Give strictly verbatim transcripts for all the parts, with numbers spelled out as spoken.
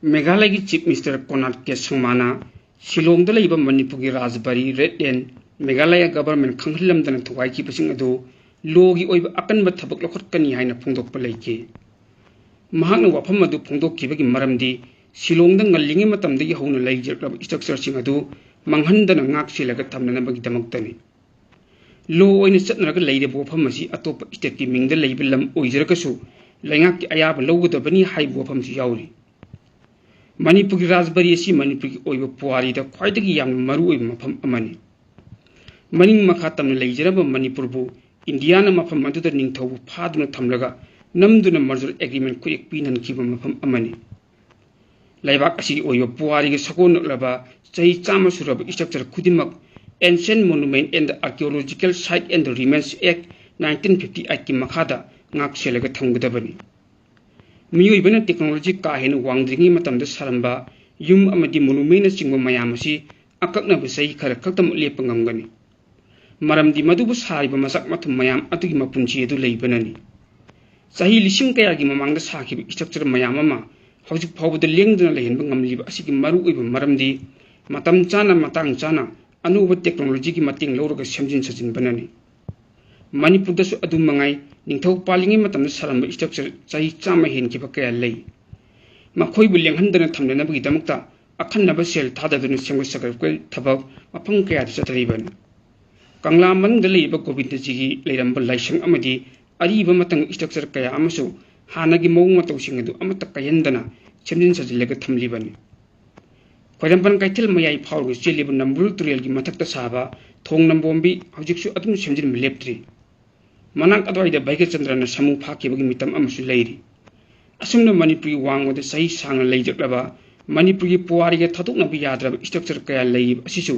ꯃꯦꯘꯥꯂꯌꯒꯤ Chief Minister ꯀꯣꯅꯥꯔꯗ ꯀꯦ ꯁꯪꯃꯥꯅ ꯁꯤꯂꯣꯡꯗ ꯂꯩꯕ ꯃꯅꯤꯄꯨꯔꯒꯤ ꯔꯥꯖꯕꯥꯔꯤ, ꯔꯦꯗ ꯂꯦꯟ, ꯃꯦꯘꯥꯂꯌ ꯒꯚꯔꯟꯃꯦꯟꯠ ꯈꯪꯍꯜꯂꯝꯗꯅ ꯊꯨꯒꯥꯏꯈꯤꯕꯁꯤꯡ ꯑꯗꯨ ꯂꯣꯒꯤ ꯑꯣꯏꯕ ꯑꯀꯟꯕ ꯊꯕꯛ ꯂꯧꯈꯠꯀꯅꯤ ꯍꯥꯏꯅ ꯐꯣꯡꯗꯣꯛꯄ ꯂꯩꯈꯤ꯫ ꯃꯍꯥꯛꯅ ꯋꯥꯐꯝ ꯑꯗꯨ ꯐꯣꯡꯗꯣꯛꯈꯤꯕꯒꯤ ꯃꯔꯝꯗꯤ ꯁꯤꯂꯣꯡꯗ ꯉꯜꯂꯤꯉꯩ ꯃꯇꯝꯗꯒꯤ ꯍꯧꯅ ꯂꯩꯖꯔꯛꯂꯕ structureꯁꯤꯡ ꯑꯗꯨ ꯃꯥꯡꯍꯟꯗꯅ ꯉꯥꯛ ꯁꯦꯜꯂꯒ ꯊꯝꯅꯅꯕꯒꯤꯗꯃꯛꯇꯅꯤ꯫ ꯂꯣ ꯑꯣꯏꯅ ꯆꯠꯅꯔꯒ ꯂꯩꯔꯤꯕ ꯋꯥꯐꯝ ꯑꯁꯤ ꯑꯇꯣꯞꯄ stateꯀꯤ ꯃꯤꯡꯗ ꯂꯩꯕ ꯂꯝ ꯑꯣꯏꯖꯔꯒꯁꯨ ꯂꯩꯉꯥꯛꯀꯤ ꯑꯌꯥꯕ ꯂꯧꯒꯗꯕꯅꯤ ꯍꯥꯏꯕ ꯋꯥꯐꯝꯁꯨ ꯌꯥꯎꯔꯤ꯫ ꯃꯅꯤꯄꯨꯔꯒꯤ ꯔꯥꯖꯕꯥꯔꯤ ꯑꯁꯤ ꯃꯅꯤꯄꯨꯔꯒꯤ ꯑꯣꯏꯕ ꯄꯨꯋꯥꯔꯤꯗ ꯈ꯭ꯋꯥꯏꯗꯒꯤ ꯌꯥꯝꯅ ꯃꯔꯨꯑꯣꯏꯕ ꯃꯐꯝ ꯑꯃꯅꯤ꯫ ꯃꯅꯤꯡ ꯃꯈꯥ ꯇꯝꯅ ꯂꯩꯖꯔꯝꯕ ꯃꯅꯤꯄꯨꯔꯕꯨ ꯏꯟꯗꯤꯌꯥꯅ ꯃꯐꯝ ꯑꯗꯨꯗ ꯅꯤꯡꯊꯧꯕꯨ ꯐꯥꯗꯨꯅ ꯊꯝꯂꯒ ꯅꯝꯗꯨꯅ merger agreement ꯈꯨꯌꯦꯛ ꯄꯤꯅꯍꯟꯈꯤꯕ ꯃꯐꯝ ꯑꯃꯅꯤ꯫ ꯂꯩꯕꯥꯛ ꯑꯁꯤꯒꯤ ꯑꯣꯏꯕ ꯄꯨꯋꯥꯔꯤꯒꯤ ꯁꯥꯒꯣꯟꯅꯔꯛꯂꯕ ꯆꯍꯤ ꯆꯥꯝꯃ ꯁꯨꯔꯕ structure ꯈꯨꯗꯤꯡꯃꯛ Ancient Monument and Archaeological Site and Remains Act nineteen fifty eightꯀꯤ ꯃꯈꯥꯗ ꯉꯥꯛ ꯁꯦꯜꯂꯒ ꯊꯝꯒꯗꯕꯅꯤ꯫ ꯃꯤꯑꯣꯏꯕꯅ technology ꯀꯥ ꯍꯦꯟꯅ ꯋꯥꯡꯗ꯭ꯔꯤꯉꯩ ꯃꯇꯝꯗ ꯁꯥꯔꯝꯕ ꯌꯨꯝ ꯑꯃꯗꯤ monumentꯅꯆꯤꯡꯕ ꯃꯌꯥꯝ ꯑꯁꯤ ꯑꯀꯛꯅꯕ ꯆꯍꯤ ꯈꯔ ꯈꯛꯇꯃꯛ ꯂꯦꯞꯄ ꯉꯝꯒꯅꯤ꯫ ꯃꯔꯝꯗꯤ ꯃꯗꯨꯕꯨ ꯁꯥꯔꯤꯕ ꯃꯁꯛ ꯃꯊꯨꯝ ꯃꯌꯥꯝ ꯑꯗꯨꯒꯤ ꯃꯄꯨꯟꯁꯤ ꯑꯗꯨ ꯂꯩꯕꯅꯅꯤ꯫ ꯆꯍꯤ ꯂꯤꯁꯤꯡ ꯀꯌꯥꯒꯤ ꯃꯃꯥꯡꯗ ꯁꯥꯈꯤꯕ structure ꯃꯌꯥꯝ ꯑꯃ ꯍꯧꯖꯤꯛ ꯐꯥꯎꯕꯗ ꯂꯦꯡꯗꯅ ꯂꯩꯍꯟꯕ ꯉꯝꯂꯤꯕ ꯑꯁꯤꯒꯤ ꯃꯔꯨꯑꯣꯏꯕ ꯃꯔꯝꯗꯤ ꯃꯇꯝ ꯆꯥꯅ, ꯃꯇꯥꯡ ꯆꯥꯅ ꯑꯅꯧꯕ technologyꯒꯤ ꯃꯇꯦꯡ ꯂꯧꯔꯒ ꯁꯦꯝꯖꯤꯟ ꯁꯥꯖꯤꯟꯕꯅꯅꯤ꯫ ꯃꯅꯤꯄꯨꯔꯗꯁꯨ ꯑꯗꯨ ꯃꯉꯥꯏ, ꯅꯤꯡꯊꯧ ꯄꯥꯜꯂꯤꯉꯩ ꯃꯇꯝꯗ ꯁꯥꯔꯝꯕ structure ꯆꯍꯤ ꯆꯥꯝꯃ ꯍꯦꯟꯈꯤꯕ ꯀꯌꯥ ꯂꯩ꯫ ꯃꯈꯣꯏꯕꯨ ꯂꯦꯡꯍꯟꯗꯅ ꯊꯝꯅꯅꯕꯒꯤꯗꯃꯛꯇ ꯑꯈꯟꯅꯕ ꯁꯦꯜ ꯊꯥꯗꯗꯨꯅ ꯁꯦꯝꯒꯠ ꯁꯥꯒꯠꯄꯒꯤ ꯊꯕꯛ ꯃꯐꯝ ꯀꯌꯥꯗ ꯆꯠꯊꯔꯤꯕꯅꯤ꯫ ꯀꯪꯂꯥ ꯃꯅꯨꯡꯗ ꯂꯩꯔꯤꯕ ꯒꯣꯕꯤꯟꯗꯖꯤꯒꯤ ꯂꯩꯔꯝꯕ ꯂꯥꯏꯁꯪ ꯑꯃꯗꯤ ꯑꯔꯤꯕ ꯃꯇꯝꯒꯤ structure ꯀꯌꯥ ꯑꯃꯁꯨ ꯍꯥꯟꯅꯒꯤ ꯃꯑꯣꯡ ꯃꯇꯧꯁꯤꯡ ꯑꯗꯨ ꯑꯃꯠꯇ ꯀꯥꯏꯍꯟꯗꯅ ꯁꯦꯝꯖꯤꯟ ꯁꯥꯖꯤꯜꯂꯒ ꯊꯝꯂꯤꯕꯅꯤ꯫ ꯈ꯭ꯋꯥꯏꯔꯝꯕꯟ ꯀꯩꯊꯦꯜ ꯃꯌꯥꯏ ꯐꯥꯎꯔꯒ ꯆꯦꯜꯂꯤꯕ ꯅꯝꯕꯨꯜ ꯇꯨꯔꯦꯜꯒꯤ ꯃꯊꯛꯇ ꯁꯥꯕ ꯊꯣꯡ ꯅꯝꯕꯣꯝꯕꯤ ꯍꯧꯖꯤꯛꯁꯨ ꯑꯗꯨꯝ ꯁꯦꯝꯖꯤꯟꯕ ꯂꯦꯞꯇ꯭ꯔꯤ꯫ ꯃꯅꯥꯛ ꯑꯗꯨꯋꯥꯏꯗ ꯚꯩꯒꯆꯟꯗ꯭ꯔꯅ ꯁꯥꯃꯨ ꯐꯥꯈꯤꯕꯒꯤ ꯃꯤꯇꯝ ꯑꯃꯁꯨ ꯂꯩꯔꯤ꯫ ꯑꯁꯨꯝꯅ ꯃꯅꯤꯄꯨꯔꯒꯤ ꯋꯥꯡꯃꯗ ꯆꯍꯤ ꯁꯥꯡꯅ ꯂꯩꯖꯔꯛꯂꯕ ꯃꯅꯤꯄꯨꯔꯒꯤ ꯄꯨꯋꯥꯔꯤꯒ ꯊꯥꯗꯣꯛꯅꯕ ꯌꯥꯗ꯭ꯔꯕ structure ꯀꯌꯥ ꯂꯩꯔꯤꯕ ꯑꯁꯤꯁꯨ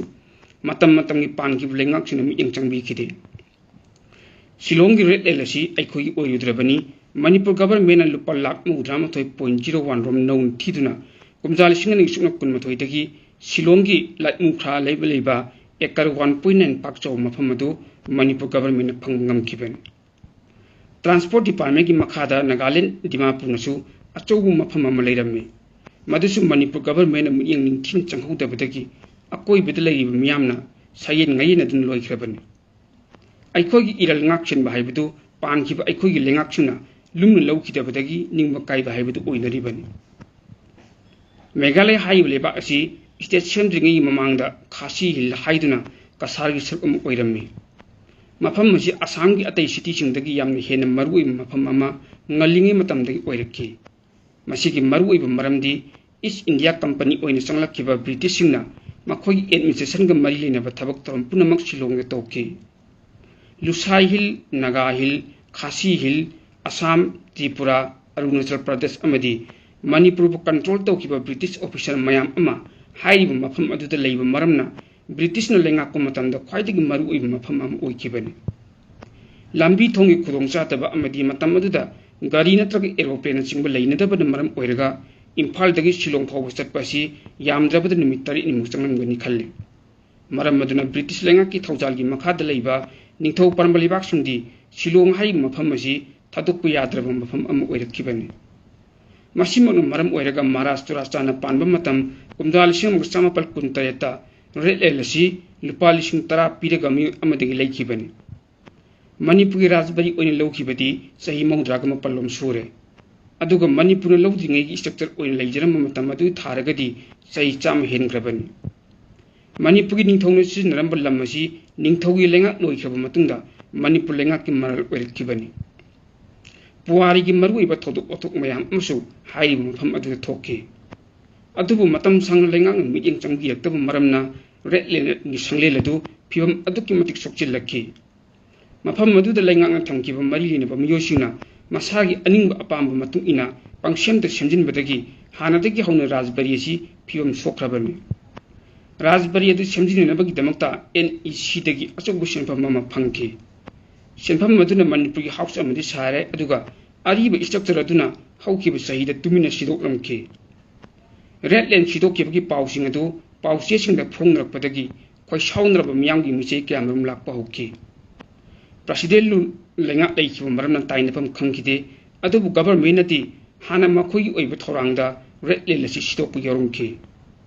ꯃꯇꯝ ꯃꯇꯝꯒꯤ ꯄꯥꯟꯈꯤꯕ ꯂꯩꯉꯥꯛꯁꯤꯡꯅ ꯃꯤꯠꯌꯦꯡ ꯆꯪꯕꯤꯈꯤꯗꯦ꯫ ꯁꯤꯂꯣꯡꯒꯤ ꯔꯦꯗ ꯂꯦꯟ ꯑꯁꯤ ꯑꯩꯈꯣꯏꯒꯤ ꯑꯣꯏꯔꯨꯗ꯭ꯔꯕꯅꯤ꯫ ꯃꯅꯤꯄꯨꯔ ꯒꯚꯔꯟꯃꯦꯟꯠꯅ ꯂꯨꯄꯥ ꯂꯥꯈ ꯃꯧꯗ꯭ꯔꯥ ꯃꯥꯊꯣꯏ point zero one ꯔꯣꯝ ꯅꯧꯅ ꯊꯤꯗꯨꯅ ꯀꯨꯝꯖꯥ ꯂꯤꯁꯤꯡ ꯑꯅꯤ ꯁꯨꯞꯅ ꯀꯨꯟꯃꯥꯊꯣꯏꯗꯒꯤ ꯁꯤꯂꯣꯡꯒꯤ ꯂꯥꯏꯠꯃꯨꯈ꯭ꯔꯥ ꯂꯩꯕ ꯂꯩꯕ acre one point nine ꯄꯥꯛ ꯆꯥꯎꯕ ꯃꯐꯝ ꯑꯗꯨ ꯃꯅꯤꯄꯨꯔ ꯒꯚꯔꯟꯃꯦꯟꯠꯅ ꯐꯪꯕ ꯉꯝꯈꯤꯕꯅꯤ꯫ Transport Departmentꯀꯤ ꯃꯈꯥꯗ ꯅꯥꯒꯥꯂꯦꯟ ꯗꯤꯃꯥꯄꯨꯔꯅꯁꯨ ꯑꯆꯧꯕ ꯃꯐꯝ ꯑꯃ ꯂꯩꯔꯝꯃꯤ꯫ ꯃꯗꯨꯁꯨ ꯃꯅꯤꯄꯨꯔ ꯒꯚꯔꯟꯃꯦꯟꯅ ꯃꯤꯠꯌꯦꯡ ꯅꯤꯡꯊꯤꯅ ꯆꯪꯍꯧꯗꯕꯗꯒꯤ ꯑꯀꯣꯏꯕꯗ ꯂꯩꯔꯤꯕ ꯃꯤꯌꯥꯝꯅ ꯁꯥꯌꯦꯟ ꯉꯥꯌꯦꯟꯅꯗꯨꯅ ꯂꯣꯏꯈ꯭ꯔꯕꯅꯤ꯫ ꯑꯩꯈꯣꯏꯒꯤ ꯏꯔꯜ ꯉꯥꯛ ꯁꯦꯟꯕ ꯍꯥꯏꯕꯗꯨ ꯄꯥꯟꯈꯤꯕ ꯑꯩꯈꯣꯏꯒꯤ ꯂꯩꯉꯥꯛꯁꯤꯡꯅ ꯂꯨꯝꯅ ꯂꯧꯈꯤꯗꯕꯗꯒꯤ ꯅꯤꯡꯕ ꯀꯥꯏꯕ ꯍꯥꯏꯕꯗꯨ ꯑꯣꯏꯅꯔꯤꯕꯅꯤ꯫ ꯃꯦꯘꯥꯂꯌ ꯍꯥꯏꯔꯤꯕ ꯂꯩꯕꯥꯛ ꯑꯁꯤ ꯁ꯭ꯇꯦꯠ ꯁꯦꯝꯗ꯭ꯔꯤꯉꯩꯒꯤ ꯃꯃꯥꯡꯗ ꯈꯥꯁꯤ ꯍꯤꯜ ꯍꯥꯏꯗꯨꯅ ꯀꯁꯥꯔꯒꯤ ꯁꯔꯨꯛ ꯑꯃ ꯑꯣꯏꯔꯝꯃꯤ꯫ ꯃꯐꯝ ꯑꯁꯤ ꯑꯁꯥꯝꯒꯤ ꯑꯇꯩ ꯁꯤꯇꯤꯁꯤꯡꯗꯒꯤ ꯌꯥꯝꯅ ꯍꯦꯟꯅ ꯃꯔꯨꯑꯣꯏꯕ ꯃꯐꯝ ꯑꯃ ꯉꯜꯂꯤꯉꯩ ꯃꯇꯝꯗꯒꯤ ꯑꯣꯏꯔꯛꯈꯤ꯫ ꯃꯁꯤꯒꯤ ꯃꯔꯨꯑꯣꯏꯕ ꯃꯔꯝꯗꯤ ꯏꯁ ꯏꯟꯗꯤꯌꯥ ꯀꯝꯄꯅꯤ ꯑꯣꯏꯅ ꯆꯪꯂꯛꯈꯤꯕ ꯕ꯭ꯔꯤꯇꯤꯁꯁꯤꯡꯅ ꯃꯈꯣꯏꯒꯤ ꯑꯦꯗꯃꯤꯅꯤꯁꯇ꯭ꯔꯦꯁꯟꯒ ꯃꯔꯤ ꯂꯩꯅꯕ ꯊꯕꯛ ꯊꯧꯔꯝ ꯄꯨꯝꯅꯃꯛ ꯁꯤꯂꯣꯡꯗ ꯇꯧꯈꯤ꯫ ꯂꯨꯁꯥꯏ ꯍꯤꯜ, ꯅꯥꯒꯥ ꯍꯤꯜ, ꯈꯥꯁꯤ ꯍꯤꯜ, ꯑꯁꯥꯝ, ꯇ꯭ꯔꯤꯄꯨꯔꯥ, ꯑꯔꯨꯅꯥꯆꯜ ꯄ꯭ꯔꯗꯦꯁ ꯑꯃꯗꯤ ꯃꯅꯤꯄꯨꯔꯕꯨ ꯀꯟꯇ꯭ꯔꯣꯜ ꯇꯧꯈꯤꯕ ꯕ꯭ꯔꯤꯇꯤꯁ ꯑꯣꯐꯤꯁꯔ ꯃꯌꯥꯝ ꯑꯃ ꯍꯥꯏꯔꯤꯕ ꯃꯐꯝ ꯑꯗꯨꯗ ꯂꯩꯕ ꯃꯔꯝꯅ ꯕ꯭ꯔꯤꯇꯤꯁꯅ ꯂꯩꯉꯥꯛꯄ ꯃꯇꯝꯗ ꯈ꯭ꯋꯥꯏꯗꯒꯤ ꯃꯔꯨꯑꯣꯏꯕ ꯃꯐꯝ ꯑꯃ ꯑꯣꯏꯈꯤꯕꯅꯤ꯫ ꯂꯝꯕꯤ ꯊꯣꯡꯒꯤ ꯈꯨꯗꯣꯡꯆꯥꯗꯕ ꯑꯃꯗꯤ ꯃꯇꯝ ꯑꯗꯨꯗ ꯒꯥꯔꯤ ꯅꯠꯇ꯭ꯔꯒ ꯑꯦꯔꯣꯄ꯭ꯂꯦꯟꯅꯆꯤꯡꯕ ꯂꯩꯅꯗꯕꯅ ꯃꯔꯝ ꯑꯣꯏꯔꯒ ꯏꯝꯐꯥꯜꯗꯒꯤ ꯁꯤꯂꯣꯡ ꯐꯥꯎꯕ ꯆꯠꯄ ꯑꯁꯤ ꯌꯥꯝꯗ꯭ꯔꯕꯗ ꯅꯨꯃꯤꯠ ꯇꯔꯦꯠꯅꯤꯃꯨꯛ ꯆꯪꯂꯝꯒꯅꯤ ꯈꯜꯂꯤ꯫ ꯃꯔꯝ ꯑꯗꯨꯅ ꯕ꯭ꯔꯤꯇꯤꯁ ꯂꯩꯉꯥꯛꯀꯤ ꯊꯧꯖꯥꯜꯒꯤ ꯃꯈꯥꯗ ꯂꯩꯕ ꯅꯤꯡꯊꯧ ꯄꯥꯟꯕ ꯂꯩꯕꯥꯛꯁꯤꯡꯗꯤ ꯁꯤꯂꯣꯡ ꯍꯥꯏꯔꯤꯕ ꯃꯐꯝ ꯑꯁꯤ ꯊꯥꯗꯣꯛꯄ ꯌꯥꯗ꯭ꯔꯕ ꯃꯐꯝ ꯑꯃ ꯑꯣꯏꯔꯛꯈꯤꯕꯅꯤ꯫ ꯃꯁꯤꯃꯛꯅ ꯃꯔꯝ ꯑꯣꯏꯔꯒ ꯃꯍꯥꯔꯥꯖ ꯇꯨꯔꯥꯆꯥꯟꯗ ꯄꯥꯟꯕ ꯃꯇꯝ ꯀꯨꯝꯖꯥ ꯂꯤꯁꯤꯡ ꯑꯃꯒ ꯆꯥꯃꯥꯄꯜ ꯀꯨꯟꯇꯔꯦꯠꯇ ꯔꯦꯠ ꯂꯦꯟ ꯑꯁꯤ ꯂꯨꯄꯥ ꯂꯤꯁꯤꯡ ꯇꯔꯥ ꯄꯤꯔꯒ ꯃꯤꯑꯣꯏ ꯑꯃꯗꯒꯤ ꯂꯩꯈꯤꯕꯅꯤ꯫ ꯃꯅꯤꯄꯨꯔꯒꯤ ꯔꯥꯖꯕꯥꯔꯤ ꯑꯣꯏꯅ ꯂꯧꯈꯤꯕꯗꯤ ꯆꯍꯤ ꯃꯧꯗ꯭ꯔꯥꯒ ꯃꯥꯄꯜꯂꯣꯝ ꯁꯨꯔꯦ꯫ ꯑꯗꯨꯒ ꯃꯅꯤꯄꯨꯔꯅ ꯂꯧꯗ꯭ꯔꯤꯉꯩꯒꯤ ꯁ꯭ꯇ꯭ꯔꯛꯆꯔ ꯑꯣꯏꯅ ꯂꯩꯖꯔꯝꯕ ꯃꯇꯝ ꯑꯗꯨ ꯊꯥꯔꯒꯗꯤ ꯆꯍꯤ ꯆꯥꯝꯃ ꯍꯦꯟꯈ꯭ꯔꯕꯅꯤ꯫ ꯃꯅꯤꯄꯨꯔꯒꯤ ꯅꯤꯡꯊꯧꯅ ꯁꯤꯖꯤꯟꯅꯔꯝꯕ ꯂꯝ ꯑꯁꯤ ꯅꯤꯡꯊꯧꯒꯤ ꯂꯩꯉꯥꯛ ꯂꯣꯏꯈ꯭ꯔꯕ ꯃꯇꯨꯡꯗ ꯃꯅꯤꯄꯨꯔ ꯂꯩꯉꯥꯛꯀꯤ ꯃꯔꯜ ꯑꯣꯏꯔꯛꯈꯤꯕꯅꯤ꯫ ꯄꯨꯋꯥꯔꯤꯒꯤ ꯃꯔꯨꯑꯣꯏꯕ ꯊꯧꯗꯣꯛ ꯋꯥꯊꯣꯛ ꯃꯌꯥꯝ ꯑꯃꯁꯨ ꯍꯥꯏꯔꯤꯕ ꯃꯐꯝ ꯑꯗꯨꯗ ꯊꯣꯛꯈꯤ꯫ ꯑꯗꯨꯕꯨ ꯃꯇꯝ ꯁꯥꯡꯅ ꯂꯩꯉꯥꯛꯅ ꯃꯤꯠꯌꯦꯡ ꯆꯪꯕꯤꯔꯛꯇꯕ ꯃꯔꯝꯅ ꯔꯦꯠ ꯂꯦꯟꯒꯤ ꯁꯪꯂꯦꯟ ꯑꯗꯨ ꯐꯤꯕꯝ ꯑꯗꯨꯛꯀꯤ ꯃꯇꯤꯛ ꯁꯣꯛꯆꯤꯜꯂꯛꯈꯤ꯫ ꯃꯐꯝ ꯑꯗꯨꯗ ꯂꯩꯉꯥꯛꯅ ꯊꯝꯈꯤꯕ ꯃꯔꯤ ꯂꯩꯅꯕ ꯃꯤꯑꯣꯏꯁꯤꯡꯅ ꯃꯁꯥꯒꯤ ꯑꯅꯤꯡꯕ ꯑꯄꯥꯝꯕ ꯃꯇꯨꯡ ꯏꯟꯅ ꯄꯪꯁꯦꯝꯗ ꯁꯦꯝꯖꯤꯟꯕꯗꯒꯤ ꯍꯥꯟꯅꯗꯒꯤ ꯍꯧꯅ ꯔꯥꯖꯕꯥꯔꯤ ꯑꯁꯤ ꯐꯤꯕꯝ ꯁꯣꯛꯈ꯭ꯔꯕꯅꯤ꯫ ꯔꯥꯖꯕꯥꯔꯤ ꯑꯗꯨ ꯁꯦꯝꯖꯤꯟꯅꯅꯕꯒꯤꯗꯃꯛꯇ ꯑꯦꯟ ꯏ ꯁꯤꯗꯒꯤ ꯑꯆꯧꯕ ꯁꯦꯟꯐꯝ ꯑꯃ ꯐꯪꯈꯤ꯫ ꯁꯦꯟꯐꯝ ꯑꯗꯨꯅ ꯃꯅꯤꯄꯨꯔꯒꯤ ꯍꯥꯎꯁ ꯑꯃꯗꯤ ꯁꯥꯔꯦ, ꯑꯗꯨꯒ ꯑꯔꯤꯕ ꯁ꯭ꯇ꯭ꯔꯛꯆꯔ ꯑꯗꯨꯅ ꯍꯧꯈꯤꯕ ꯆꯍꯤꯗ ꯇꯨꯃꯤꯟꯅ ꯁꯤꯗꯣꯛꯂꯝꯈꯤ꯫ ꯔꯦꯠ ꯂꯦꯟ ꯁꯤꯗꯣꯛꯈꯤꯕꯒꯤ ꯄꯥꯎꯁꯤꯡ ꯑꯗꯨ ꯄꯥꯎꯆꯦꯁꯤꯡꯗ ꯐꯣꯡꯅꯔꯛꯄꯗꯒꯤ ꯈꯣꯏꯁꯥꯎꯅꯔꯕ ꯃꯤꯌꯥꯝꯒꯤ ꯃꯤꯆꯩ ꯀꯌꯥꯃꯔꯨꯝ ꯂꯥꯛꯄ ꯍꯧꯈꯤ꯫ ꯄ꯭ꯔꯁꯤꯗꯦꯟ ꯂꯨ-, ꯂꯩꯉꯥꯛ ꯂꯩꯈꯤꯕ ꯃꯔꯝꯅ ꯇꯥꯏꯅꯐꯝ ꯈꯪꯈꯤꯗꯦ, ꯑꯗꯨꯕꯨ ꯒꯚꯔꯟꯃꯦꯟꯅꯗꯤ ꯍꯥꯟꯅ ꯃꯈꯣꯏꯒꯤ ꯑꯣꯏꯕ ꯊꯧꯔꯥꯡꯗ ꯔꯦꯗ ꯂꯦꯟ ꯑꯁꯤ ꯁꯤꯗꯣꯛꯄ ꯌꯥꯎꯔꯝꯈꯤ꯫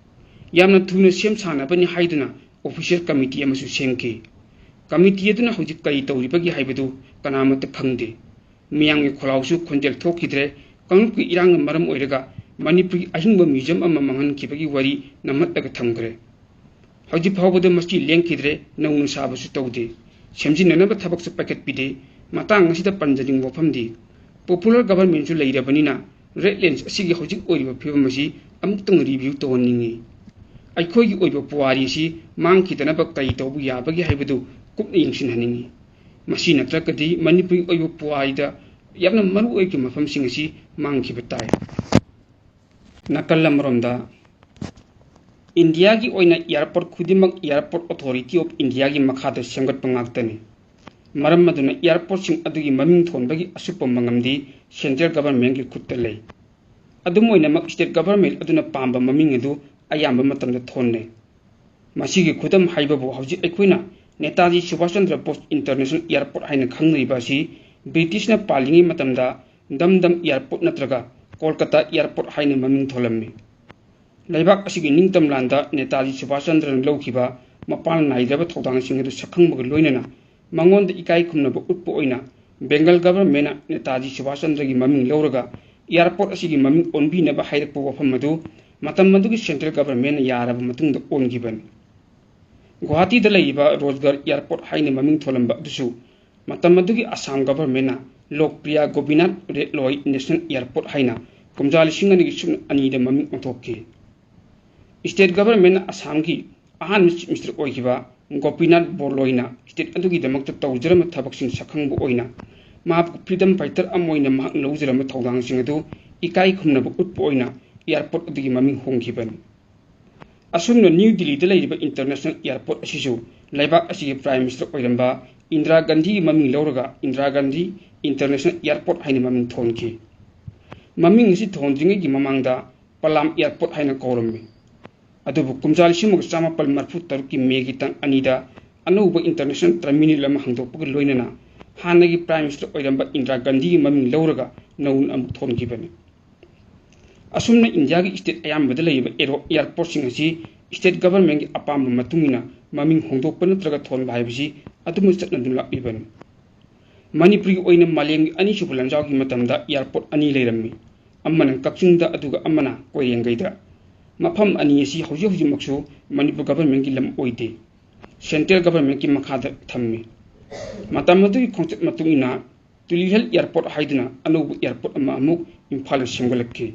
ꯌꯥꯝꯅ ꯊꯨꯅ ꯁꯦꯝ ꯁꯥꯅꯕꯅꯤ ꯍꯥꯏꯗꯨꯅ ꯑꯣꯐꯤꯁꯤꯌꯦꯜ ꯀꯃꯤꯇꯤ ꯑꯃꯁꯨ ꯁꯦꯝꯈꯤ꯫ ꯀꯃꯤꯇꯤ ꯑꯗꯨꯅ ꯍꯧꯖꯤꯛ ꯀꯔꯤ ꯇꯧꯔꯤꯕꯒꯦ ꯍꯥꯏꯕꯗꯨ ꯀꯅꯥꯃꯠꯇ ꯈꯪꯗꯦ꯫ ꯃꯤꯌꯥꯝꯒꯤ ꯈꯣꯜꯂꯥꯎꯁꯨ ꯈꯣꯟꯖꯦꯜ ꯊꯣꯛꯈꯤꯗ꯭ꯔꯦ꯫ ꯀꯥꯡꯂꯨꯞꯀꯤ ꯏꯔꯥꯡꯅ ꯃꯔꯝ ꯑꯣꯏꯔꯒ ꯃꯅꯤꯄꯨꯔꯒꯤ ꯑꯍꯤꯡꯕ ꯃ꯭ꯌꯨꯖꯤꯌꯝ ꯑꯃ ꯃꯥꯡꯍꯟꯈꯤꯕꯒꯤ ꯋꯥꯔꯤ ꯅꯝꯍꯠꯂꯒ ꯊꯝꯈ꯭ꯔꯦ꯫ ꯍꯧꯖꯤꯛ ꯐꯥꯎꯕꯗ ꯃꯁꯤ ꯂꯦꯡꯈꯤꯗ꯭ꯔꯦ, ꯅꯧꯅ ꯁꯥꯕꯁꯨ ꯇꯧꯗꯦ꯫ ꯁꯦꯝꯖꯤꯟꯅꯅꯕ ꯊꯕꯛꯁꯨ ꯄꯥꯏꯈꯠꯄꯤꯗꯦ꯫ ꯃꯇꯥꯡ ꯑꯁꯤꯗ ꯄꯟꯖꯅꯤꯡꯕ ꯋꯥꯐꯝꯗꯤ, ꯄꯣꯄꯨꯂꯔ ꯒꯚꯔꯟꯃꯦꯟꯠꯁꯨ ꯂꯩꯔꯕꯅꯤꯅ ꯔꯦꯗ ꯂꯦꯟ ꯑꯁꯤꯒꯤ ꯍꯧꯖꯤꯛ ꯑꯣꯏꯔꯤꯕ ꯐꯤꯕꯝ ꯑꯁꯤ ꯑꯃꯨꯛꯇꯪ ꯔꯤꯚꯤꯌꯨ ꯇꯧꯍꯟꯅꯤꯡꯏ꯫ ꯑꯩꯈꯣꯏꯒꯤ ꯑꯣꯏꯕ ꯄꯨꯋꯥꯔꯤ ꯑꯁꯤ ꯃꯥꯡꯈꯤꯗꯅꯕ ꯀꯔꯤ ꯇꯧꯕ ꯌꯥꯕꯒꯦ ꯍꯥꯏꯕꯗꯨ ꯀꯨꯞꯅ ꯌꯦꯡꯁꯤꯟꯍꯟꯅꯤꯡꯏ꯫ ꯃꯁꯤ ꯅꯠꯇ꯭ꯔꯒꯗꯤ ꯃꯅꯤꯄꯨꯔꯒꯤ ꯑꯣꯏꯕ ꯄꯨꯋꯥꯔꯤꯗ ꯌꯥꯝꯅ ꯃꯔꯨ ꯑꯣꯏꯕ ꯃꯐꯝꯁꯤꯡ ꯑꯁꯤ ꯃꯥꯡꯈꯤꯕ ꯇꯥꯏ꯫ ꯅꯥꯀꯜ ꯑꯃꯔꯣꯝꯗ, ꯏꯟꯗꯤꯌꯥꯒꯤ ꯑꯣꯏꯅ ꯑꯦꯌꯥꯔꯄꯣꯔꯠ ꯈꯨꯗꯤꯡꯃꯛ ꯑꯦꯌꯥꯔꯄꯣꯔꯠ ꯑꯣꯊꯣꯔꯤꯇꯤ ꯑꯣꯐ ꯏꯟꯗꯤꯌꯥꯒꯤ ꯃꯈꯥꯗ ꯁꯦꯝꯒꯠꯄ ꯉꯥꯛꯇꯅꯤ꯫ ꯃꯔꯝ ꯑꯗꯨꯅ ꯑꯦꯌꯥꯔꯄꯣꯔꯠꯁꯤꯡ ꯑꯗꯨꯒꯤ ꯃꯃꯤꯡ ꯊꯣꯟꯕꯒꯤ ꯑꯁꯨꯞꯄ ꯃꯉꯝꯗꯤ ꯁꯦꯟꯇ꯭ꯔꯦꯜ ꯒꯚꯔꯟꯃꯦꯟꯠꯀꯤ ꯈꯨꯠꯇ ꯂꯩ꯫ ꯑꯗꯨꯝ ꯑꯣꯏꯅꯃꯛ, ꯁ꯭ꯇꯦꯠ ꯒꯚꯔꯟꯃꯦꯟꯠ ꯑꯗꯨꯅ ꯄꯥꯝꯕ ꯃꯃꯤꯡ ꯑꯗꯨ ꯑꯌꯥꯝꯕ ꯃꯇꯝꯗ ꯊꯣꯟꯅꯩ꯫ ꯃꯁꯤꯒꯤ ꯈꯨꯗꯝ ꯍꯥꯏꯕꯕꯨ, ꯍꯧꯖꯤꯛ ꯑꯩꯈꯣꯏꯅ ꯅꯦꯇꯥꯖꯤ ꯁꯨꯚꯥꯁ ꯆꯟꯗ꯭ꯔ ꯕꯣꯁ ꯏꯟꯇꯔꯅꯦꯁꯅꯦꯜ ꯑꯦꯌꯥꯔꯄꯣꯔꯠ ꯍꯥꯏꯅ ꯈꯪꯅꯔꯤꯕ ꯑꯁꯤ ꯕ꯭ꯔꯤꯇꯤꯁꯅ ꯄꯥꯜꯂꯤꯉꯩ ꯃꯇꯝꯗ ꯗꯝ ꯗꯝ ꯑꯦꯌꯥꯔꯄꯣꯔꯠ ꯅꯠꯇ꯭ꯔꯒ ꯀꯣꯜꯀꯇꯥ ꯑꯦꯌꯥꯔꯄꯣꯔꯠ ꯍꯥꯏꯅ ꯃꯃꯤꯡ ꯊꯣꯜꯂꯝꯃꯤ꯫ ꯂꯩꯕꯥꯛ ꯑꯁꯤꯒꯤ ꯅꯤꯡꯇꯝ ꯂꯥꯟꯗ ꯅꯦꯇꯥꯖꯤ ꯁꯨꯚꯥꯁ ꯆꯟꯗ꯭ꯔꯅ ꯂꯧꯈꯤꯕ ꯃꯄꯥꯟ ꯅꯥꯏꯗ꯭ꯔꯕ ꯊꯧꯗꯥꯡꯁꯤꯡ ꯑꯗꯨ ꯁꯛꯈꯪꯕꯒ ꯂꯣꯏꯅꯅ ꯃꯉꯣꯟꯗ ꯏꯀꯥꯏ ꯈꯨꯝꯅꯕ ꯎꯠꯄ ꯑꯣꯏꯅ ꯕꯦꯡꯒꯜ ꯒꯚꯔꯟꯃꯦꯟꯠꯅ ꯅꯦꯇꯥꯖꯤ ꯁꯨꯚꯥꯁ ꯆꯟꯗ꯭ꯔꯒꯤ ꯃꯃꯤꯡ ꯂꯧꯔꯒ ꯑꯦꯌꯥꯔꯄꯣꯔꯠ ꯑꯁꯤꯒꯤ ꯃꯃꯤꯡ ꯑꯣꯟꯕꯤꯅꯕ ꯍꯥꯏꯔꯛꯄ ꯋꯥꯐꯝ ꯑꯗꯨ ꯃꯇꯝ ꯑꯗꯨꯒꯤ ꯁꯦꯟꯇ꯭ꯔꯦꯜ ꯒꯚꯔꯟꯃꯦꯟꯠꯅ ꯌꯥꯔꯕ ꯃꯇꯨꯡꯗ ꯑꯣꯟꯈꯤꯕꯅꯤ꯫ ꯒꯨꯋꯥꯍꯥꯇꯤꯗ ꯂꯩꯔꯤꯕ ꯔꯣꯖꯒꯔ ꯑꯦꯌꯥꯔꯄꯣꯔꯠ ꯍꯥꯏꯅ ꯃꯃꯤꯡ ꯊꯣꯜꯂꯝꯕ ꯑꯗꯨꯁꯨ ꯃꯇꯝ ꯑꯗꯨꯒꯤ Assam ꯒꯚꯔꯟꯃꯦꯟꯠꯅ ꯂꯣꯛꯄ꯭ꯔꯤꯌꯥ Gopinath railway national airport ꯍꯥꯏꯅ ꯀꯨꯝꯖꯥ ꯂꯤꯁꯤꯡ ꯑꯅꯤꯒꯤ ꯁꯨꯞꯅ ꯑꯅꯤꯗ ꯃꯃꯤꯡ ꯑꯣꯟꯊꯣꯛꯈꯤ꯫ ꯁ꯭ꯇꯦꯠ ꯒꯚꯔꯟꯃꯦꯟꯠꯅ ꯑꯁꯥꯝꯒꯤ ꯑꯍꯥꯟꯕ ꯆꯤꯐ ꯃꯤꯅꯤꯁꯇꯔ ꯑꯣꯏꯈꯤꯕ ꯒꯣꯄꯤꯅꯥꯊ ꯕꯣꯔꯂꯣꯏꯅ ꯁ꯭ꯇꯦꯠ ꯑꯗꯨꯒꯤꯗꯃꯛꯇ ꯇꯧꯖꯔꯝꯕ ꯊꯕꯛꯁꯤꯡ ꯁꯛꯈꯪꯕ ꯑꯣꯏꯅ ꯃꯍꯥꯛꯄꯨ ꯐ꯭ꯔꯤꯗꯝ ꯐꯥꯏꯇꯔ ꯑꯃ ꯑꯣꯏꯅ ꯃꯍꯥꯛꯅ ꯂꯧꯖꯔꯝꯕ ꯊꯧꯗꯥꯡꯁꯤꯡ ꯑꯗꯨ ꯏꯀꯥꯏ ꯈꯨꯝꯅꯕ ꯎꯠꯄ ꯑꯣꯏꯅ ꯑꯦꯌꯥꯔꯄꯣꯔꯠ ꯑꯗꯨꯒꯤ ꯃꯃꯤꯡ ꯍꯣꯡꯈꯤꯕꯅꯤ꯫ ꯑꯁꯨꯝꯅ ꯅ꯭ꯌꯨ ꯗꯤꯜꯂꯤꯗ ꯂꯩꯔꯤꯕ ꯏꯟꯇꯔꯅꯦꯁꯅꯦꯜ ꯑꯦꯌꯥꯔꯄꯣꯔꯠ ꯑꯁꯤꯁꯨ ꯂꯩꯕꯥꯛ ꯑꯁꯤꯒꯤ ꯄ꯭ꯔꯥꯏꯝ ꯃꯤꯅꯤꯁꯇꯔ ꯑꯣꯏꯔꯝꯕ ꯏꯟꯗꯤꯔꯥ ꯒꯥꯟꯙꯤꯒꯤ ꯃꯃꯤꯡ ꯂꯧꯔꯒ ꯏꯟꯗꯤꯔꯥ ꯒꯥꯟꯙꯤ ꯏꯟꯇꯔꯅꯦꯁꯅꯦꯜ ꯑꯦꯌꯥꯔꯄꯣꯔꯠ ꯍꯥꯏꯅ ꯃꯃꯤꯡ ꯊꯣꯟꯈꯤ꯫ ꯃꯃꯤꯡ ꯑꯁꯤ ꯊꯣꯟꯗ꯭ꯔꯤꯉꯩꯒꯤ ꯃꯃꯥꯡꯗ ꯄꯂꯥꯝ ꯑꯦꯌꯥꯔꯄꯣꯔꯠ ꯍꯥꯏꯅ ꯀꯧꯔꯝꯃꯤ꯫ ꯑꯗꯨꯕꯨ ꯀꯨꯝꯖꯥ ꯂꯤꯁꯤꯡ ꯑꯃꯒ ꯆꯥꯃꯥꯄꯜ ꯃꯔꯤꯐꯨ ꯇꯔꯨꯛꯀꯤ ꯃꯦꯒꯤ ꯇꯥꯡ ꯑꯅꯤꯗ ꯑꯅꯧꯕ ꯏꯟꯇꯔꯅꯦꯁꯅꯦꯜ ꯇꯔꯃꯤꯅꯦꯜ ꯑꯃ ꯍꯥꯡꯗꯣꯛꯄꯒ ꯂꯣꯏꯅꯅ ꯍꯥꯟꯅꯒꯤ ꯄ꯭ꯔꯥꯏꯝ ꯃꯤꯅꯤꯁꯇꯔ ꯑꯣꯏꯔꯝꯕ ꯏꯟꯗꯤꯔꯥ ꯒꯥꯟꯙꯤꯒꯤ ꯃꯃꯤꯡ ꯂꯧꯔꯒ ꯅꯧꯅ ꯑꯃꯨꯛ ꯊꯣꯟꯈꯤꯕꯅꯤ꯫ ꯑꯁꯨꯝꯅ ꯏꯟꯗꯤꯌꯥꯒꯤ state ꯑꯌꯥꯝꯕꯗ ꯂꯩꯔꯤꯕ aero-, airportꯁꯤꯡ ꯑꯁꯤ state governmentꯀꯤ ꯑꯄꯥꯝꯕ ꯃꯇꯨꯡ ꯏꯟꯅ ꯃꯃꯤꯡ ꯍꯣꯡꯗꯣꯛꯄ ꯅꯠꯇ꯭ꯔꯒ ꯊꯣꯟꯕ ꯍꯥꯏꯕꯁꯤ ꯑꯗꯨꯃꯛ ꯆꯠꯅꯗꯨꯅ ꯂꯥꯛꯂꯤꯕꯅꯤ꯫ ꯃꯅꯤꯄꯨꯔꯒꯤ ꯑꯣꯏꯅ ꯃꯥꯂꯦꯝꯒꯤ ꯑꯅꯤꯁꯨꯕ ꯂꯥꯟꯖꯥꯎꯒꯤ ꯃꯇꯝꯗ airport ꯑꯅꯤ ꯂꯩꯔꯝꯃꯤ, ꯑꯃꯅ ꯀꯛꯆꯤꯡꯗ ꯑꯗꯨꯒ ꯑꯃꯅ ꯀꯣꯏꯔꯦꯡꯒꯩꯗ꯫ ꯃꯐꯝ ꯑꯅꯤ ꯑꯁꯤ ꯍꯧꯖꯤꯛ ꯍꯧꯖꯤꯛꯃꯛꯁꯨ ꯃꯅꯤꯄꯨꯔ governmentꯀꯤ ꯂꯝ ꯑꯣꯏꯗꯦ, central governmentꯀꯤ ꯃꯈꯥꯗ ꯊꯝꯃꯤ꯫ ꯃꯇꯝ ꯑꯗꯨꯒꯤ ꯈꯣꯡꯆꯠ ꯃꯇꯨꯡ ꯏꯟꯅ ꯇꯨꯂꯤꯍꯜ airport ꯍꯥꯏꯗꯨꯅ ꯑꯅꯧꯕ airport ꯑꯃ ꯑꯃꯨꯛ ꯏꯝꯐꯥꯜꯗ ꯁꯦꯝꯒꯠꯂꯛꯈꯤ꯫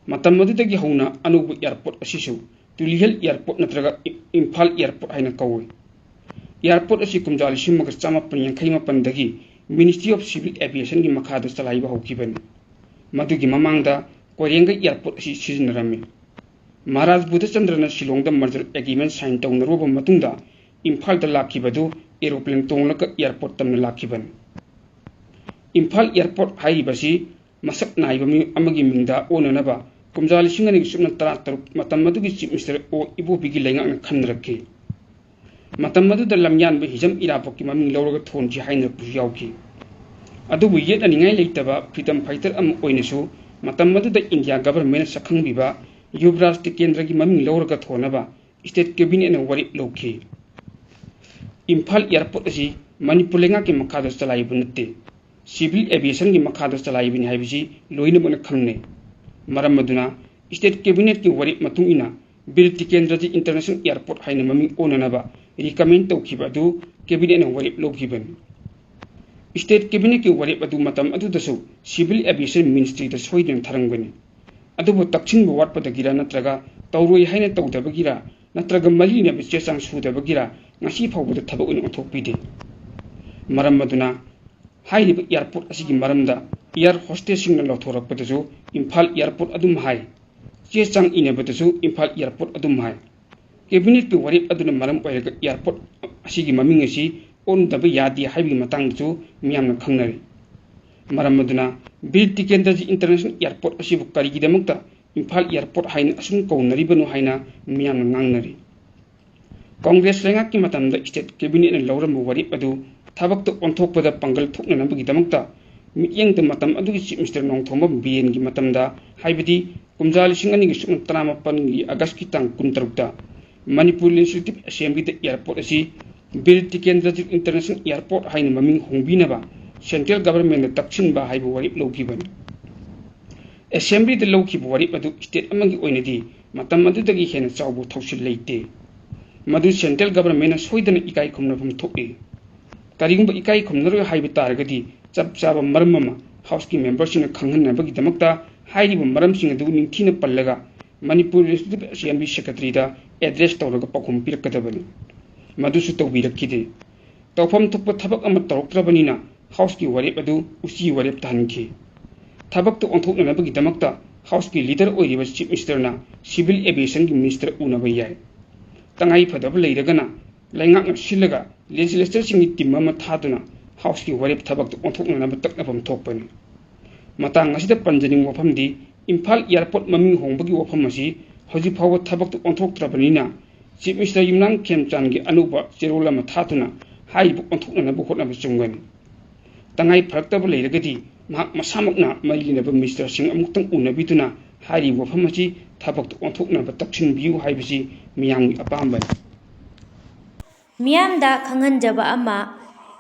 ꯃꯇꯝ ꯑꯗꯨꯗꯒꯤ ꯍꯧꯅ ꯑꯅꯧꯕ airport ꯑꯁꯤꯁꯨ ꯇꯨꯂꯤꯍꯜ airport ꯅꯠꯇ꯭ꯔꯒ ꯏ-, ꯏꯝꯐꯥꯜ airport ꯍꯥꯏꯅ ꯀꯧꯏ꯫ Airport ꯑꯁꯤ ꯀꯨꯝꯖꯥ ꯂꯤꯁꯤꯡ ꯑꯃꯒ ꯆꯥꯃꯥꯄꯟ ꯌꯥꯡꯈꯩ ꯃꯥꯄꯟꯗꯒꯤ Ministry of Civil Aviationꯒꯤ ꯃꯈꯥꯗ ꯆꯂꯥꯏꯕ ꯍꯧꯈꯤꯕꯅꯤ꯫ ꯃꯗꯨꯒꯤ ꯃꯃꯥꯡꯗ ꯀꯣꯏꯔꯦꯡꯒꯩ airport ꯑꯁꯤ ꯁꯤꯖꯤꯟꯅꯔꯝꯃꯤ꯫ ꯃꯍꯥꯔꯥꯖ ꯕꯨꯙꯆꯟꯗ꯭ꯔꯅ ꯁꯤꯂꯣꯡꯗ merger agreement sign ꯇꯧꯅꯔꯨꯕ ꯃꯇꯨꯡꯗ ꯏꯝꯐꯥꯜꯗ ꯂꯥꯛꯈꯤꯕꯗꯨ aeroplane ꯇꯣꯡꯂꯒ airport ꯇꯝꯅ ꯂꯥꯛꯈꯤꯕꯅꯤ꯫ ꯏꯝꯐꯥꯜ airport ꯍꯥꯏꯔꯤꯕꯁꯤ ꯃꯁꯛ ꯅꯥꯏꯕ ꯃꯤꯑꯣꯏ ꯑꯃꯒꯤ ꯃꯤꯡꯗ ꯑꯣꯟꯅꯅꯕ ꯀꯨꯝꯖꯥ ꯂꯤꯁꯤꯡ ꯑꯅꯤꯒ ꯁꯨꯞꯅ ꯇꯔꯥꯇꯔꯨꯛ ꯃꯇꯝ ꯑꯗꯨꯒꯤ Chief Minister ꯑꯣ ꯏꯕꯣꯕꯤꯒꯤ ꯂꯩꯉꯥꯛꯅ ꯈꯟꯅꯔꯛꯈꯤ꯫ ꯃꯇꯝ ꯑꯗꯨꯗ ꯂꯝꯌꯥꯟꯕ ꯍꯤꯖꯝ ꯏꯔꯥꯕꯣꯠꯀꯤ ꯃꯃꯤꯡ ꯂꯧꯔꯒ ꯊꯣꯟꯁꯤ ꯍꯥꯏꯅꯔꯛꯄꯁꯨ ꯌꯥꯎꯈꯤ꯫ ꯑꯗꯨꯕꯨ ꯌꯦꯠꯅꯅꯤꯡꯉꯥꯏ ꯂꯩꯇꯕ freedom fighter ꯑꯃ ꯑꯣꯏꯅꯁꯨ ꯃꯇꯝ ꯑꯗꯨꯗ ꯏꯟꯗꯤꯌꯥ governmentꯅ ꯁꯛꯈꯪꯕꯤꯕ ꯌꯨꯕꯔꯥꯖ ꯇꯤꯀꯦꯟꯗ꯭ꯔꯒꯤ ꯃꯃꯤꯡ ꯂꯧꯔꯒ ꯊꯣꯟꯅꯕ state cabinetꯅ ꯋꯥꯔꯦꯞ ꯂꯧꯈꯤ꯫ ꯏꯝꯐꯥꯜ airport ꯑꯁꯤ ꯃꯅꯤꯄꯨꯔ ꯂꯩꯉꯥꯛꯀꯤ ꯃꯈꯥꯗ ꯆꯂꯥꯏꯕ ꯅꯠꯇꯦ, civil aviationꯒꯤ ꯃꯈꯥꯗ ꯆꯂꯥꯏꯕꯅꯤ ꯍꯥꯏꯕꯁꯤ ꯂꯣꯏꯅꯃꯛꯅ ꯈꯪꯅꯩ꯫ ꯃꯔꯝ ꯑꯗꯨꯅ state cabinetꯀꯤ ꯋꯥꯔꯦꯞ ꯃꯇꯨꯡ ꯏꯟꯅ ꯕꯤꯔ ꯇꯤꯀꯦꯟꯗ꯭ꯔꯖꯤ International Airport ꯍꯥꯏꯅ ꯃꯃꯤꯡ ꯑꯣꯟꯅꯅꯕ recommend ꯇꯧꯈꯤꯕ ꯑꯗꯨ cabinetꯅ ꯋꯥꯔꯦꯞ ꯂꯧꯈꯤꯕꯅꯤ꯫ State cabinetꯀꯤ ꯋꯥꯔꯦꯞ ꯑꯗꯨ ꯃꯇꯝ ꯑꯗꯨꯗꯁꯨ Civil Aviation Ministryꯗ ꯁꯣꯏꯗꯅ ꯊꯥꯔꯝꯒꯅꯤ꯫ ꯑꯗꯨꯕꯨ ꯇꯛꯁꯤꯟꯕ ꯋꯥꯠꯄꯗꯒꯤꯔ ꯅꯠꯇ꯭ꯔꯒ ꯇꯧꯔꯣꯏ ꯍꯥꯏꯅ ꯇꯧꯗꯕꯒꯤꯔ ꯅꯠꯇ꯭ꯔꯒ ꯃꯔꯤ ꯂꯩꯅꯕ ꯆꯦ ꯆꯥꯡ ꯁꯨꯗꯕꯒꯤꯔ ꯉꯁꯤ ꯐꯥꯎꯕꯗ ꯊꯕꯛ ꯑꯣꯏꯅ ꯑꯣꯟꯊꯣꯛꯄꯤꯗꯦ꯫ ꯃꯔꯝ ꯑꯗꯨꯅ ꯍꯥꯏꯔꯤꯕ airport ꯑꯁꯤꯒꯤ ꯃꯔꯝꯗ air hostessꯁꯤꯡꯅ ꯂꯥꯎꯊꯣꯔꯛꯄꯗꯁꯨ ꯏꯝꯐꯥꯜ airport ꯑꯗꯨꯝ ꯍꯥꯏ, ꯆꯦ ꯆꯥꯡ ꯏꯅꯕꯗꯁꯨ ꯏꯝꯐꯥꯜ airport ꯑꯗꯨꯝ ꯍꯥꯏ꯫ Cabinetꯀꯤ ꯋꯥꯔꯦꯞ ꯑꯗꯨꯅ ꯃꯔꯝ ꯑꯣꯏꯔꯒ airport ꯑꯁꯤꯒꯤ ꯃꯃꯤꯡ ꯑꯁꯤ ꯑꯣꯟꯗꯕ ꯌꯥꯗꯦ ꯍꯥꯏꯕꯒꯤ ꯃꯇꯥꯡꯗꯁꯨ ꯃꯤꯌꯥꯝꯅ ꯈꯪꯅꯔꯤ꯫ ꯃꯔꯝ ꯑꯗꯨꯅ ꯕꯤꯔ ꯇꯤꯀꯦꯟꯗ꯭ꯔꯖꯤ International Airport ꯑꯁꯤꯕꯨ ꯀꯔꯤꯒꯤꯗꯃꯛꯇ ꯏꯝꯐꯥꯜ airport ꯍꯥꯏꯅ ꯑꯁꯨꯝ ꯀꯧꯅꯔꯤꯕꯅꯣ ꯍꯥꯏꯅ ꯃꯤꯌꯥꯝꯅ ꯉꯥꯡꯅꯔꯤ꯫ Congress ꯂꯩꯉꯥꯛꯀꯤ ꯃꯇꯝꯗ state cabinetꯅ ꯂꯧꯔꯝꯕ ꯋꯥꯔꯦꯞ ꯑꯗꯨ ꯊꯕꯛꯇ ꯑꯣꯟꯊꯣꯛꯄꯗ ꯄꯥꯡꯒꯜ ꯊꯣꯛꯅꯅꯕꯒꯤꯗꯃꯛꯇ ꯃꯤꯠꯌꯦꯡꯗ ꯃꯇꯝ ꯑꯗꯨꯒꯤ Chief Minister ꯅꯣꯡꯊꯣꯝꯕꯝ ꯕꯤꯔꯦꯟꯒꯤ ꯃꯇꯝꯗ, ꯍꯥꯏꯕꯗꯤ ꯀꯨꯝꯖꯥ ꯂꯤꯁꯤꯡ ꯑꯅꯤꯒꯤ ꯁꯨꯞꯅ ꯇꯔꯥꯃꯥꯄꯜꯒꯤ Augustꯀꯤ ꯇꯥꯡ ꯀꯨꯟꯇꯔꯨꯛꯇ ꯃꯅꯤꯄꯨꯔ Legislative Assemblyꯗ airport ꯑꯁꯤ ꯕꯤꯔ ꯇꯤꯀꯦꯟꯗ꯭ꯔꯖꯤꯠ International Airport ꯍꯥꯏꯅ ꯃꯃꯤꯡ ꯍꯣꯡꯕꯤꯅꯕ Central Governmentꯅ ꯇꯛꯁꯤꯟꯕ ꯍꯥꯏꯕ ꯋꯥꯔꯦꯞ ꯂꯧꯈꯤꯕꯅꯤ꯫ Assemblyꯗ ꯂꯧꯈꯤꯕ ꯋꯥꯔꯦꯞ ꯑꯗꯨ state ꯑꯃꯒꯤ ꯑꯣꯏꯅꯗꯤ ꯃꯇꯝ ꯑꯗꯨꯗꯒꯤ ꯍꯦꯟꯅ ꯆꯥꯎꯕ ꯊꯧꯁꯤꯜ ꯂꯩꯇꯦ꯫ ꯃꯗꯨ Central Governmentꯅ ꯁꯣꯏꯗꯅ ꯏꯀꯥꯏ ꯈꯨꯝꯅꯐꯝ ꯊꯣꯛꯏ꯫ ꯀꯔꯤꯒꯨꯝꯕ ꯏꯀꯥꯏ ꯈꯨꯝꯅꯔꯣꯏ ꯍꯥꯏꯕ ꯇꯥꯔꯒꯗꯤ, ꯆꯞ ꯆꯥꯕ ꯃꯔꯝ ꯑꯃ Houseꯀꯤ memberꯁꯤꯡꯅ ꯈꯪꯍꯟꯅꯕꯒꯤꯗꯃꯛꯇ ꯍꯥꯏꯔꯤꯕ ꯃꯔꯝꯁꯤꯡ ꯑꯗꯨ ꯅꯤꯡꯊꯤꯅ ꯄꯜꯂꯒ ꯃꯅꯤꯄꯨꯔ Legislative Assembly Secretaryꯗ address ꯇꯧꯔꯒ ꯄꯥꯎꯈꯨꯝ ꯄꯤꯔꯛꯀꯗꯕꯅꯤ꯫ ꯃꯗꯨꯁꯨ ꯇꯧꯕꯤꯔꯛꯈꯤꯗꯦ꯫ ꯇꯧꯐꯝ ꯊꯣꯛꯄ ꯊꯕꯛ ꯑꯃ ꯇꯧꯔꯛꯇ꯭ꯔꯕꯅꯤꯅ Houseꯀꯤ ꯋꯥꯔꯦꯞ ꯑꯗꯨ ꯎꯆꯤ ꯋꯥꯔꯦꯞ ꯇꯥꯍꯟꯈꯤ꯫ ꯊꯕꯛꯇꯨ ꯑꯣꯟꯊꯣꯛꯅꯅꯕꯒꯤꯗꯃꯛꯇ Houseꯀꯤ leader ꯑꯣꯏꯔꯤꯕ Chief Ministerꯅ Civil Aviationꯒꯤ Minister ꯎꯅꯕ ꯌꯥꯏ꯫ ꯇꯉꯥꯏ ꯐꯗꯕ ꯂꯩꯔꯒꯅ ꯂꯩꯉꯥꯛꯅ ꯁꯤꯜꯂꯒ legislatorꯁꯤꯡꯒꯤ team ꯑꯃ ꯊꯥꯗꯨꯅ Houseꯀꯤ ꯋꯥꯔꯦꯞ ꯊꯕꯛꯇꯨ ꯑꯣꯟꯊꯣꯛꯅꯅꯕ ꯇꯛꯅꯐꯝ ꯊꯣꯛꯄꯅꯤ꯫ ꯃꯇꯥꯡ ꯑꯁꯤꯗ ꯄꯟꯖꯅꯤꯡꯕ ꯋꯥꯐꯝꯗꯤ, ꯏꯝꯐꯥꯜ airport ꯃꯃꯤꯡ ꯍꯣꯡꯕꯒꯤ ꯋꯥꯐꯝ ꯑꯁꯤ ꯍꯧꯖꯤꯛ ꯐꯥꯎꯕ ꯊꯕꯛꯇꯨ ꯑꯣꯟꯊꯣꯛꯇ꯭ꯔꯕꯅꯤꯅ, Chief Minister ꯌꯨꯝꯅꯥꯝ ꯈꯦꯝꯆꯥꯟꯒꯤ ꯑꯅꯧꯕ ꯆꯦꯔꯣꯜ ꯑꯃ ꯊꯥꯗꯨꯅ ꯍꯥꯏꯔꯤꯕ ꯑꯣꯟꯊꯣꯛꯅꯅꯕ ꯍꯣꯠꯅꯕ ꯆꯨꯝꯒꯅꯤ꯫ ꯇꯉꯥꯏ ꯐꯔꯛꯇꯕ ꯂꯩꯔꯒꯗꯤ ꯃꯍꯥꯛ ꯃꯁꯥꯃꯛꯅ ꯃꯔꯤ ꯂꯩꯅꯕ ministerꯁꯤꯡ ꯑꯃꯨꯛꯇꯪ ꯎꯅꯕꯤꯗꯨꯅ ꯍꯥꯏꯔꯤꯕ ꯋꯥꯐꯝ ꯑꯁꯤ ꯊꯕꯛꯇ ꯑꯣꯟꯊꯣꯛꯅꯕ ꯇꯛꯁꯤꯟꯕꯤꯌꯨ ꯍꯥꯏꯕꯁꯤ ꯃꯤꯌꯥꯝꯒꯤ ꯑꯄꯥꯝꯕꯅꯤ꯫ ꯃꯤꯌꯥꯝꯗ ꯈꯪꯍꯟꯖꯕ ꯑꯃ,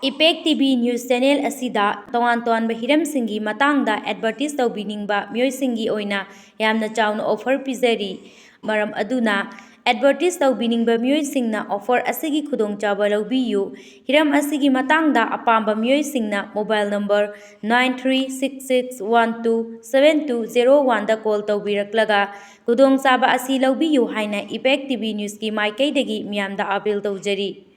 Impact TV news channel ꯑꯁꯤꯗ ꯇꯣꯉꯥꯟ ꯇꯣꯉꯥꯟꯕ ꯍꯤꯔꯝꯁꯤꯡꯒꯤ ꯃꯇꯥꯡꯗ advertise ꯇꯧꯕꯤꯅꯤꯡꯕ ꯃꯤꯑꯣꯏꯁꯤꯡꯒꯤ ꯑꯣꯏꯅ ꯌꯥꯝꯅ ꯆꯥꯎꯅ offer ꯄꯤꯖꯔꯤ꯫ ꯃꯔꯝ ꯑꯗꯨꯅ advertise ꯇꯧꯕꯤꯅꯤꯡꯕ ꯃꯤꯑꯣꯏꯁꯤꯡꯅ offer ꯑꯁꯤꯒꯤ ꯈꯨꯗꯣꯡꯆꯥꯕ ꯂꯧꯕꯤꯌꯨ꯫ ꯍꯤꯔꯝ ꯑꯁꯤꯒꯤ ꯃꯇꯥꯡꯗ ꯑꯄꯥꯝꯕ ꯃꯤꯑꯣꯏꯁꯤꯡꯅ mobile number nine three six six one two seven two zero oneꯗ call ꯇꯧꯕꯤꯔꯛꯂꯒ ꯈꯨꯗꯣꯡꯆꯥꯕ ꯑꯁꯤ ꯂꯧꯕꯤꯌꯨ ꯍꯥꯏꯅ Impact TV newsꯀꯤ ꯃꯥꯏꯀꯩꯗꯒꯤ ꯃꯤꯌꯥꯝꯗ appeal ꯇꯧꯖꯔꯤ꯫